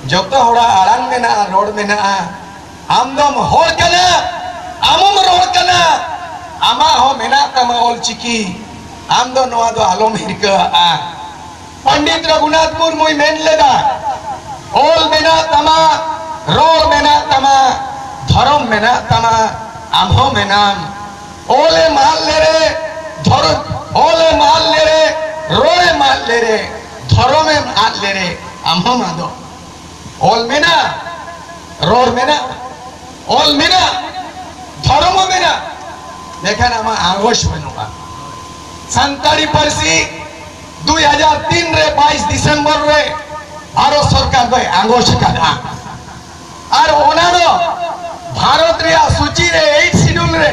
ᱡᱚᱛᱚ ᱦᱚᱲᱟᱜ ᱟᱲᱟᱝ ᱢᱮᱱᱟᱜᱼᱟ, ᱨᱚᱲ ᱢᱮᱱᱟᱜᱼᱟ, ᱟᱢ ᱫᱚᱢ ᱦᱚᱲ ᱠᱟᱱᱟ, ᱟᱢ ᱦᱚᱢ ᱨᱚᱲ ᱠᱟᱱᱟ, ᱟᱢᱟᱜ ᱦᱚᱸ ᱢᱮᱱᱟᱜ ᱛᱟᱢᱟ ᱚᱞ ᱪᱤᱠᱤ᱾ ᱟᱢ ᱫᱚ ᱱᱚᱣᱟ ᱫᱚ ᱟᱞᱚᱢ ᱦᱤᱨᱠᱟᱹᱣᱟᱜᱼᱟ᱾ ᱯᱚᱱᱰᱤᱛ ᱨᱚᱜᱷᱩᱱᱟᱛᱷ ᱢᱩᱨᱢᱩᱭ ᱢᱮᱱ ᱞᱮᱫᱟ, ᱚᱞ ᱢᱮᱱᱟᱜ ᱛᱟᱢᱟ, ᱨᱚᱲ ᱢᱮᱱᱟᱜ ᱛᱟᱢᱟ, ᱫᱷᱚᱨᱚᱢ ᱢᱮᱱᱟᱜ ᱛᱟᱢᱟ, ᱟᱢ ᱦᱚᱸ ᱢᱮᱱᱟᱢ᱾ ᱚᱞ ᱮᱢ ᱟᱫ ᱞᱮᱨᱮ, ᱫᱷᱚᱨᱚᱢ, ᱚᱞ ᱮᱢ ᱟᱫ ᱞᱮᱨᱮ, ᱨᱚᱲ ᱮᱢ ᱟᱫ ᱞᱮᱨᱮ, ᱫᱷᱚᱨᱚᱢ ᱮᱢ ᱟᱫ ᱞᱮᱨᱮ, ᱟᱢ ᱦᱚᱸᱢ ᱟᱫᱚᱜ᱾ ᱚᱞ ᱢᱮᱱᱟᱜᱼᱟ, ᱨᱚᱲ ᱢᱮᱱᱟᱜᱼᱟ, ᱚᱞ ᱢᱮᱱᱟᱜᱼᱟ, ᱫᱷᱚᱨᱚᱢ ᱦᱚᱸ ᱢᱮᱱᱟᱜᱼᱟ, ᱢᱮᱱᱠᱷᱟᱱ ᱟᱢᱟᱜ ᱟᱸᱜᱚᱪ ᱵᱟᱹᱱᱩᱜᱼᱟ᱾ ᱥᱟᱱᱛᱟᱲᱤ ᱯᱟᱹᱨᱥᱤ ᱫᱩᱭ ᱦᱟᱡᱟᱨ ᱛᱤᱱ ᱨᱮ ᱵᱟᱭᱤᱥ ᱰᱤᱥᱮᱢᱵᱚᱨ ᱨᱮ ᱵᱷᱟᱨᱚᱛ ᱥᱚᱨᱠᱟᱨ ᱫᱚᱭ ᱟᱸᱜᱚᱪ ᱟᱠᱟᱫᱼᱟ᱾ ᱟᱨ ᱚᱱᱟ ᱫᱚ ᱵᱷᱟᱨᱚᱛ ᱨᱮᱭᱟᱜ ᱥᱩᱪᱤ ᱨᱮ, ᱮᱭᱤᱴ ᱥᱤᱰᱩᱞ ᱨᱮ,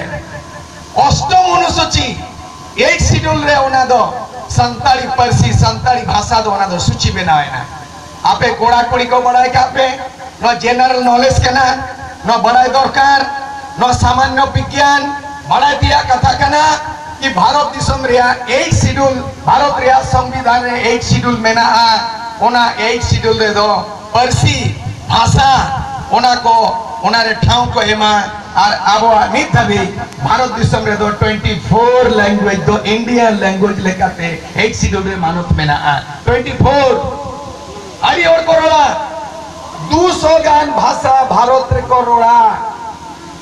ᱚᱥᱴᱚᱢ ᱚᱱᱩᱥᱩᱪᱤ, ᱮᱭᱤᱴ ᱥᱤᱰᱩᱞ ᱨᱮ ᱚᱱᱟ ᱫᱚ ᱥᱟᱱᱛᱟᱲᱤ ᱯᱟᱹᱨᱥᱤ, ᱥᱟᱱᱛᱟᱲᱤ ᱵᱷᱟᱥᱟ ᱫᱚ ᱚᱱᱟ ᱫᱚ ᱥᱩᱪᱤ ᱵᱮᱱᱟᱣ ᱮᱱᱟ᱾ ᱟᱯᱮ ᱠᱚᱲᱟ ᱠᱩᱲᱤ ᱠᱚ ᱵᱟᱲᱟᱭ ᱠᱟᱜ ᱯᱮ, ᱱᱚᱣᱟ ᱡᱮᱱᱟᱨᱮᱞ ᱱᱚᱞᱮᱡᱽ ᱠᱟᱱᱟ, ᱱᱚᱣᱟ ᱵᱟᱲᱟᱭ ᱫᱚᱨᱠᱟᱨ, ᱱᱚᱣᱟ ᱥᱟᱢᱟᱱᱱᱚ ᱵᱤᱜᱽᱜᱟᱱ ᱵᱟᱲᱟᱭ ᱛᱮᱭᱟᱜ ᱠᱟᱛᱷᱟ ᱠᱟᱱᱟ ᱠᱤ ᱵᱷᱟᱨᱚᱛ ᱫᱤᱥᱚᱢ ᱨᱮᱭᱟᱜ ᱮᱭᱤᱴ ᱥᱤᱰᱩᱞ, ᱵᱷᱟᱨᱚᱛ ᱨᱮᱭᱟᱜ ᱥᱚᱝᱵᱤᱫᱷᱟᱱ ᱨᱮ ᱮᱭᱤᱴ ᱥᱤᱰᱩᱞ ᱢᱮᱱᱟᱜᱼᱟ᱾ ᱚᱱᱟ ᱮᱭᱤᱴ ᱥᱤᱰᱩᱞ ᱨᱮᱫᱚ ᱯᱟᱹᱨᱥᱤ, ᱵᱷᱟᱥᱟ, ᱚᱱᱟ ᱠᱚ, ᱚᱱᱟᱨᱮ ᱴᱷᱟᱶ ᱠᱚ ᱮᱢᱟ᱾ ᱟᱨ ᱟᱵᱚᱣᱟᱜ ᱱᱤᱛ ᱫᱷᱟᱹᱵᱤᱡ ᱵᱷᱟᱨᱚᱛ ᱫᱤᱥᱚᱢ ᱨᱮᱫᱚ ᱴᱩᱭᱮᱱᱴᱤ ᱯᱷᱳᱨ ᱞᱮᱝᱜᱩᱭᱮᱡᱽ ᱫᱚ ᱤᱱᱰᱤᱭᱟᱱ ᱞᱮᱝᱜᱩᱭᱮᱡᱽ ᱞᱮᱠᱟᱛᱮ ᱮᱭᱤᱴ ᱥᱤᱰᱩᱞ ᱨᱮ ᱢᱟᱱᱚᱛ ᱢᱮᱱᱟᱜᱼᱟ᱾ ᱴᱩᱭᱮᱱᱴᱤ ᱯᱷᱳᱨ, ᱟᱹᱰᱤ ᱦᱚᱲ ᱠᱚ ᱨᱚᱲᱟ, ᱫᱩᱥᱚ ᱜᱟᱱ ᱵᱷᱟᱥᱟ ᱵᱷᱟᱨᱚᱛ ᱨᱮᱠᱚ ᱨᱚᱲᱟ,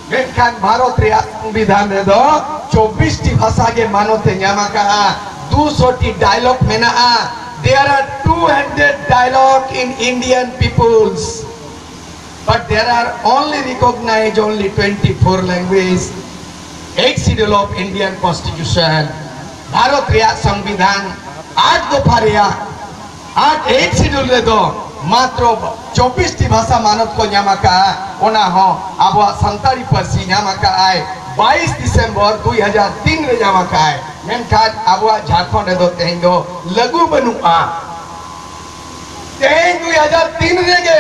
ᱢᱮᱱᱠᱷᱟᱱ ᱵᱷᱟᱨᱚᱛ ᱨᱮᱭᱟᱜ ᱥᱚᱝᱵᱤᱫᱷᱟᱱ ᱨᱮᱫᱚ ᱪᱚᱵᱵᱤᱥ ᱴᱤ ᱵᱷᱟᱥᱟ ᱜᱮ ᱢᱟᱱᱚᱛ ᱮ ᱧᱟᱢ ᱟᱠᱟᱫᱼᱟ᱾ ᱫᱩᱥᱚ ᱴᱤ ᱰᱟᱭᱞᱚᱜ ᱢᱮᱱᱟᱜᱼᱟ᱾ There are two hundred dialogue in Indian peoples, but there are only recognized only twenty-four language. Eighth Schedule of Indian Constitution, Bharat ᱨᱮᱭᱟᱜ ᱥᱚᱝᱵᱤᱫᱷᱟᱱ ᱟᱴ ᱫᱚᱯᱷᱟ ᱨᱮᱭᱟᱜ ᱟᱨ ᱮᱭᱤᱴ ᱥᱤᱰᱩᱞ ᱨᱮᱫᱚ ᱢᱟᱛᱨᱚ ᱪᱚᱵᱵᱤᱥ ᱴᱤ ᱵᱷᱟᱥᱟ ᱢᱟᱱᱚᱛ ᱠᱚ ᱧᱟᱢ ᱟᱠᱟᱫᱼᱟ᱾ ᱚᱱᱟ ᱦᱚᱸ ᱟᱵᱚᱣᱟᱜ ᱥᱟᱱᱛᱟᱲᱤ ᱯᱟᱹᱨᱥᱤ ᱧᱟᱢ ᱟᱠᱟᱫᱼᱟᱭ ᱵᱟᱭᱤᱥ ᱰᱤᱥᱮᱢᱵᱚᱨ ᱫᱩᱭ ᱦᱟᱡᱟᱨ ᱛᱤᱱ ᱨᱮ ᱧᱟᱢ ᱟᱠᱟᱫᱼᱟᱭ᱾ ᱢᱮᱱᱠᱷᱟᱱ ᱟᱵᱚᱣᱟᱜ ᱡᱷᱟᱲᱠᱷᱚᱸᱰ ᱨᱮᱫᱚ ᱛᱮᱦᱮᱧ ᱫᱚ ᱞᱟᱹᱜᱩ ᱵᱟᱹᱱᱩᱜᱼᱟ᱾ ᱛᱮᱦᱮᱧ ᱫᱩᱭ ᱦᱟᱡᱟᱨ ᱛᱤᱱ ᱨᱮᱜᱮ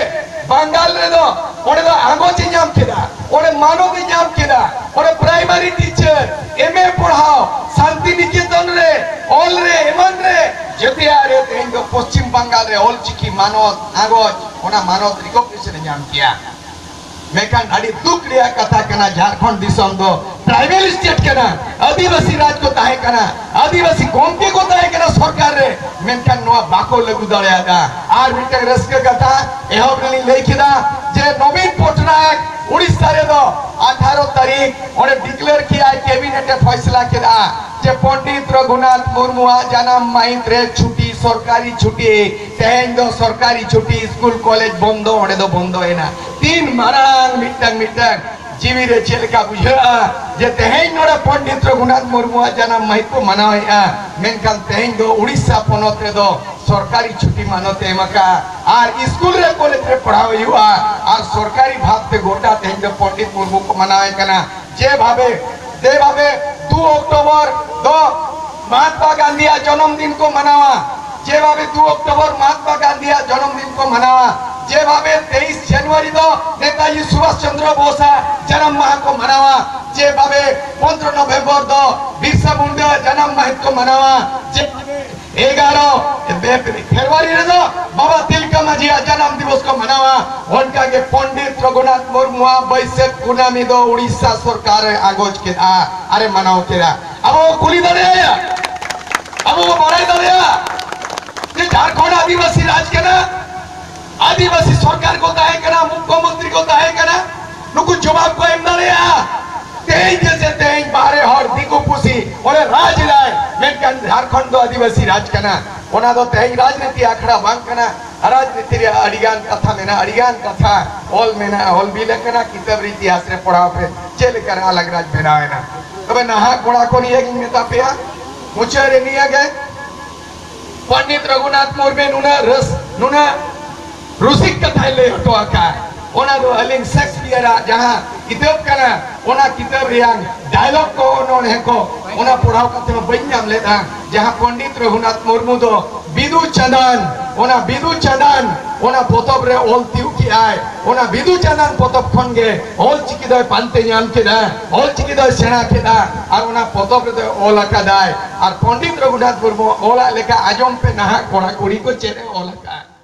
ᱵᱟᱝᱜᱟᱞ ᱨᱮᱫᱚ ᱚᱸᱰᱮ ᱫᱚ ᱟᱸᱜᱚᱪ ᱮ ᱧᱟᱢ ᱠᱮᱫᱟ, ᱚᱸᱰᱮ ᱢᱟᱱᱚᱛ ᱮ ᱧᱟᱢ ᱠᱮᱫᱟ, ᱚᱸᱰᱮ ᱯᱨᱟᱭᱢᱟᱨᱤ ᱴᱤᱪᱟᱨ, ᱮᱢ ᱮ ᱯᱟᱲᱦᱟᱣ, ᱥᱟᱱᱛᱤ ᱱᱤᱠᱮᱛᱚᱱ ᱨᱮ, ᱚᱞ ᱨᱮ, ᱮᱢᱟᱱ ᱨᱮ, ᱡᱮᱛᱮᱭᱟᱜ ᱨᱮ ᱛᱮᱦᱮᱧ ᱫᱚ ᱯᱚᱥᱪᱤᱢ ᱵᱟᱝᱜᱟᱞ ᱨᱮ ᱚᱞ ᱪᱤᱠᱤ ᱢᱟᱱᱚᱛ ᱟᱸᱜᱚᱪ, ᱚᱱᱟ ᱢᱟᱱᱚᱛ ᱨᱤᱠᱚᱜᱱᱤᱥᱚᱱ ᱮ ᱧᱟᱢ ᱠᱮᱭᱟ᱾ ᱢᱮᱱᱠᱷᱟᱱ ᱟᱹᱰᱤ ᱫᱩᱠ ᱨᱮᱭᱟᱜ ᱠᱟᱛᱷᱟ ᱠᱟᱱᱟ, ᱡᱷᱟᱲᱠᱷᱚᱸᱰ ᱫᱤᱥᱚᱢ ᱫᱚ ᱴᱨᱟᱭᱵᱮᱞ ᱥᱴᱮᱴ ᱠᱟᱱᱟ, ᱟᱹᱫᱤᱵᱟᱹᱥᱤ ᱨᱟᱡᱽ ᱠᱚ ᱛᱟᱦᱮᱸ ᱠᱟᱱᱟ, ᱟᱹᱫᱤᱵᱟᱹᱥᱤ ᱜᱚᱢᱠᱮ ᱠᱚ ᱛᱟᱦᱮᱸ ᱠᱟᱱᱟ ᱥᱚᱨᱠᱟᱨ ᱨᱮ, ᱢᱮᱱᱠᱷᱟᱱ ᱱᱚᱣᱟ ᱵᱟᱠᱚ ᱞᱟᱹᱜᱩ ᱫᱟᱲᱮᱭᱟᱫᱟ᱾ ᱟᱨ ᱢᱤᱫᱴᱟᱝ ᱨᱟᱹᱥᱠᱟᱹ ᱠᱟᱛᱷᱟ ᱮᱦᱚᱵ ᱨᱮᱞᱤᱧ ᱞᱟᱹᱭ ᱠᱮᱫᱟ ᱡᱮ ᱱᱚᱵᱤᱱ ᱯᱚᱴᱱᱟᱭᱮᱠ ᱩᱲᱤᱥᱥᱟ ᱨᱮᱫᱚ ᱟᱴᱷᱟᱨᱚ ᱛᱟᱹᱨᱤᱠᱷ ᱚᱸᱰᱮ ᱰᱤᱠᱞᱮᱭᱟᱨ ᱠᱮᱜᱼᱟᱭ, ᱠᱮᱵᱤᱱᱮᱴ ᱮ ᱯᱷᱚᱭᱥᱞᱟ ᱠᱮᱫᱟ ᱡᱮ ᱯᱚᱱᱰᱤᱛ ᱨᱚᱜᱷᱩᱱᱟᱛᱷ ᱢᱩᱨᱢᱩᱣᱟᱜ ᱡᱟᱱᱟᱢ ᱢᱟᱹᱦᱤᱛ ᱨᱮ ᱪᱷᱩᱴᱤ, ᱥᱚᱨᱠᱟᱨᱤ ᱪᱷᱩᱴᱤ᱾ ᱛᱮᱦᱮᱧ ᱫᱚ ᱥᱚᱨᱠᱟᱨᱤ ᱪᱷᱩᱴᱤ, ᱥᱠᱩᱞ ᱠᱚᱞᱮᱡᱽ ᱵᱚᱱᱫᱚ, ᱚᱸᱰᱮ ᱫᱚ ᱵᱚᱱᱫᱚᱭᱮᱱᱟ᱾ ᱛᱤᱱ ᱢᱟᱨᱟᱝ ᱢᱤᱫᱴᱟᱝ ᱢᱤᱫᱴᱟᱝ ᱡᱤᱣᱤ ᱨᱮ ᱪᱮᱫ ᱞᱮᱠᱟ ᱵᱩᱡᱷᱟᱹᱜᱼᱟ ᱡᱮ ᱛᱮᱦᱮᱧ ᱱᱚᱰᱮ ᱯᱚᱱᱰᱤᱛ ᱨᱚᱜᱷᱩᱱᱟᱛᱷ ᱢᱩᱨᱢᱩᱣᱟᱜ ᱡᱟᱱᱟᱢ ᱢᱟᱹᱦᱤᱛ ᱠᱚ ᱢᱟᱱᱟᱣᱮᱫᱼᱟ, ᱢᱮᱱᱠᱷᱟᱱ ᱛᱮᱦᱮᱧ ᱫᱚ ᱩᱲᱤᱥᱥᱟ ᱯᱚᱱᱚᱛ ᱨᱮᱫᱚ ᱥᱚᱨᱠᱟᱨᱤ ᱪᱷᱩᱴᱤ ᱢᱟᱱᱚᱛ ᱮ ᱮᱢ ᱟᱠᱟᱫᱼᱟ ᱟᱨ ᱥᱠᱩᱞ ᱨᱮ ᱠᱚᱞᱮᱡᱽ ᱨᱮ ᱯᱟᱲᱦᱟᱣ ᱦᱩᱭᱩᱜᱼᱟ ᱟᱨ ᱥᱚᱨᱠᱟᱨᱤ ᱵᱷᱟᱵᱽ ᱛᱮ ᱜᱚᱴᱟ ᱛᱮᱦᱮᱧ ᱫᱚ ᱯᱚᱱᱰᱤᱛ ᱢᱩᱨᱢᱩ ᱠᱚ ᱢᱟᱱᱟᱣᱮ ᱠᱟᱱᱟ᱾ ᱡᱮᱵᱷᱟᱵᱮ, ᱡᱮᱵᱷᱟᱵᱮ ᱫᱩ ᱚᱠᱴᱳᱵᱚᱨ ᱫᱚ ᱢᱚᱦᱟᱛᱢᱟ ᱜᱟᱱᱫᱷᱤᱭᱟᱜ ᱡᱚᱱᱚᱢ ᱫᱤᱱ ᱠᱚ ᱢᱟᱱᱟᱣᱟ, ᱡᱮᱵᱷᱟᱵᱮ ᱫᱩ ᱚᱠᱴᱳᱵᱚᱨ ᱢᱚᱦᱟᱛᱢᱟ ᱜᱟᱱᱫᱷᱤᱭᱟᱜ ᱡᱚᱱᱚᱢ ᱫᱤᱱ ᱠᱚ ᱢᱟᱱᱟᱣᱟ, ᱡᱮᱵᱷᱟᱵᱮ ᱛᱮᱭᱤᱥ ᱡᱟᱱᱩᱣᱟᱨᱤ ᱫᱚ ᱱᱮᱛᱟᱡᱤ ᱥᱩᱵᱷᱟᱥ ᱪᱚᱱᱫᱨᱚ ᱵᱳᱥᱟᱜ ᱡᱟᱱᱟᱢ ᱢᱟᱦᱟ ᱠᱚ ᱢᱟᱱᱟᱣᱟ, ᱡᱮᱵᱷᱟᱵᱮ ᱯᱚᱱᱫᱽᱨᱚ ᱱᱚᱵᱷᱮᱢᱵᱚᱨ ᱫᱚ ᱵᱤᱨᱥᱟ ᱢᱩᱱᱰᱟ ᱡᱟᱱᱟᱢ ᱢᱟᱹᱦᱤᱛ ᱠᱚ ᱢᱟᱱᱟᱣᱟ, ᱡᱮ ᱮᱜᱟᱨᱚ ᱯᱷᱮᱵᱽᱨᱩᱣᱟᱨᱤ ᱨᱮᱫᱚ ᱵᱟᱵᱟ ᱛᱤᱞᱠᱟᱹ ᱢᱟᱹᱡᱷᱤᱭᱟᱜ ᱡᱟᱱᱟᱢ ᱫᱤᱵᱚᱥ ᱠᱚ ᱢᱟᱱᱟᱣᱟ᱾ ᱚᱱᱠᱟᱜᱮ ᱯᱚᱱᱰᱤᱛ ᱨᱚᱜᱷᱩᱱᱟᱛᱷ ᱢᱩᱨᱢᱩᱣᱟᱜ ᱵᱟᱹᱭᱥᱟᱹᱠᱷ ᱠᱩᱱᱟᱹᱢᱤ ᱫᱚ ᱩᱲᱤᱥᱥᱟ ᱥᱚᱨᱠᱟᱨ ᱮ ᱟᱜᱚᱡ ᱠᱮᱫᱼᱟ ᱟᱨᱮ ᱢᱟᱱᱟᱣ ᱠᱮᱫᱼᱟ᱾ ᱟᱵᱚ ᱵᱚ ᱠᱩᱞᱤ ᱫᱟᱲᱮᱭᱟᱭᱟ, ᱟᱵᱚ ᱵᱚ ᱵᱟᱲᱟᱭ ᱫᱟᱲᱮᱭᱟᱜᱼᱟ ᱡᱮ ᱡᱷᱟᱲᱠᱷᱚᱸᱰ ᱟᱹᱫᱤᱵᱟᱹᱥᱤ ᱨᱟᱡᱽ ᱠᱟᱱᱟ, ᱟᱹᱫᱤᱵᱟᱹᱥᱤ ᱥᱚᱨᱠᱟᱨ ᱠᱚ ᱛᱟᱦᱮᱸ ᱠᱟᱱᱟ, ᱢᱩᱠᱠᱷᱚ ᱢᱚᱱᱛᱨᱤ ᱠᱚ ᱛᱟᱦᱮᱸ ᱠᱟᱱᱟ, ᱱᱩᱠᱩ ᱡᱚᱵᱟᱵ ᱠᱚ ᱮᱢ ᱫᱟᱲᱮᱭᱟᱜᱼᱟ? ᱛᱮᱦᱮᱧ ᱡᱮᱥᱮ ᱛᱮᱦᱮᱧ ᱵᱟᱦᱨᱮ ᱦᱚᱲ ᱫᱤᱠᱩ ᱯᱩᱥᱤ ᱚᱸᱰᱮ ᱨᱟᱡᱽ ᱮᱫᱟᱭ, ᱢᱮᱱᱠᱷᱟᱱ ᱡᱷᱟᱲᱠᱷᱚᱸᱰ ᱫᱚ ᱟᱹᱫᱤᱵᱟᱹᱥᱤ ᱨᱟᱡᱽ ᱠᱟᱱᱟ᱾ ᱚᱱᱟ ᱫᱚ ᱛᱮᱦᱮᱧ ᱨᱟᱡᱽᱱᱤᱛᱤ ᱟᱠᱷᱲᱟ ᱵᱟᱝ ᱠᱟᱱᱟ᱾ ᱨᱟᱡᱽᱱᱤᱛᱤ ᱨᱮᱭᱟᱜ ᱟᱹᱰᱤᱜᱟᱱ ᱠᱟᱛᱷᱟ ᱢᱮᱱᱟᱜᱼᱟ, ᱟᱹᱰᱤᱜᱟᱱ ᱠᱟᱛᱷᱟ ᱚᱞ ᱢᱮᱱᱟᱜᱼᱟ, ᱚᱞ ᱵᱤᱞ ᱟᱠᱟᱱᱟ, ᱠᱤᱛᱟᱹᱵ ᱨᱮ ᱤᱛᱤᱦᱟᱥ ᱨᱮ ᱯᱚᱲᱦᱟᱣ ᱯᱮ ᱪᱮᱫ ᱞᱮᱠᱟᱨᱮ ᱟᱞᱟᱜᱽ ᱨᱟᱡᱽ ᱵᱮᱱᱟᱣ ᱮᱱᱟ᱾ ᱛᱚᱵᱮ ᱱᱟᱦᱟᱜ ᱠᱚᱲᱟ ᱠᱚ ᱱᱤᱭᱟᱹ ᱜᱤᱧ ᱢᱮᱛᱟ ᱯᱮᱭᱟ, ᱢᱩᱪᱟᱹᱫ ᱨᱮ ᱱᱤᱭᱟᱹ ᱜᱮ, ᱯᱚᱱᱰᱤᱛ ᱨᱚᱜᱷᱩᱱᱟᱛᱷ ᱢᱩᱨᱢᱩ ᱱᱩᱱᱟᱹᱜ ᱨᱟᱹᱥ-, ᱱᱩᱱᱟᱹᱜ ᱨᱩᱥᱤᱠ ᱠᱟᱛᱷᱟᱭ ᱞᱟᱹᱭ ᱦᱚᱴᱚ ᱟᱠᱟᱫ, ᱚᱱᱟ ᱫᱚ ᱟᱹᱞᱤᱧ ᱥᱮᱠᱥᱯᱤᱭᱟᱨᱟᱜ ᱡᱟᱦᱟᱸ ᱠᱤᱛᱟᱹᱵ ᱠᱟᱱᱟ, ᱚᱱᱟ ᱠᱤᱛᱟᱹᱵ ᱨᱮᱭᱟᱜ ᱰᱟᱭᱞᱚᱜ ᱠᱚ, ᱚᱱᱚᱬᱦᱮ ᱠᱚ, ᱚᱱᱟ ᱯᱚᱲᱦᱟᱣ ᱠᱟᱛᱮ ᱦᱚᱸ ᱵᱟᱹᱧ ᱧᱟᱢ ᱞᱮᱫᱟ᱾ ᱡᱟᱦᱟᱸ ᱯᱚᱱᱰᱤᱛ ᱨᱚᱜᱷᱩᱱᱟᱛᱷ ᱢᱩᱨᱢᱩ ᱫᱚ ᱵᱤᱫᱩ ᱪᱟᱸᱫᱟᱱ, ᱚᱱᱟ ᱵᱤᱫᱩ ᱪᱟᱸᱫᱟᱱ ᱚᱱᱟ ᱯᱚᱛᱚᱵ ᱨᱮ ᱚᱞ ᱛᱤᱭᱩᱜ ᱠᱮᱜᱼᱟᱭ᱾ ᱚᱱᱟ ᱵᱤᱫᱩ ᱪᱟᱸᱫᱟᱱ ᱯᱚᱛᱚᱵ ᱠᱷᱚᱱ ᱜᱮ ᱚᱞ ᱪᱤᱠᱤ ᱫᱚᱭ ᱯᱟᱱᱛᱮ ᱧᱟᱢ ᱠᱮᱫᱟ, ᱚᱞ ᱪᱤᱠᱤ ᱫᱚᱭ ᱥᱮᱬᱟ ᱠᱮᱫᱟ, ᱟᱨ ᱚᱱᱟ ᱯᱚᱛᱚᱵ ᱨᱮᱫᱚᱭ ᱚᱞ ᱟᱠᱟᱫᱟᱭ᱾ ᱟᱨ ᱯᱚᱱᱰᱤᱛ ᱨᱚᱜᱷᱩᱱᱟᱛᱷ ᱢᱩᱨᱢᱩ ᱚᱞᱟᱜ ᱞᱮᱠᱟ ᱟᱸᱡᱚᱢ ᱯᱮ ᱱᱟᱦᱟᱜ ᱠᱚᱲᱟ ᱠᱩᱲᱤ ᱠᱚ ᱪᱮᱫ ᱮ ᱚᱞ ᱟᱠᱟᱫᱼᱟ᱾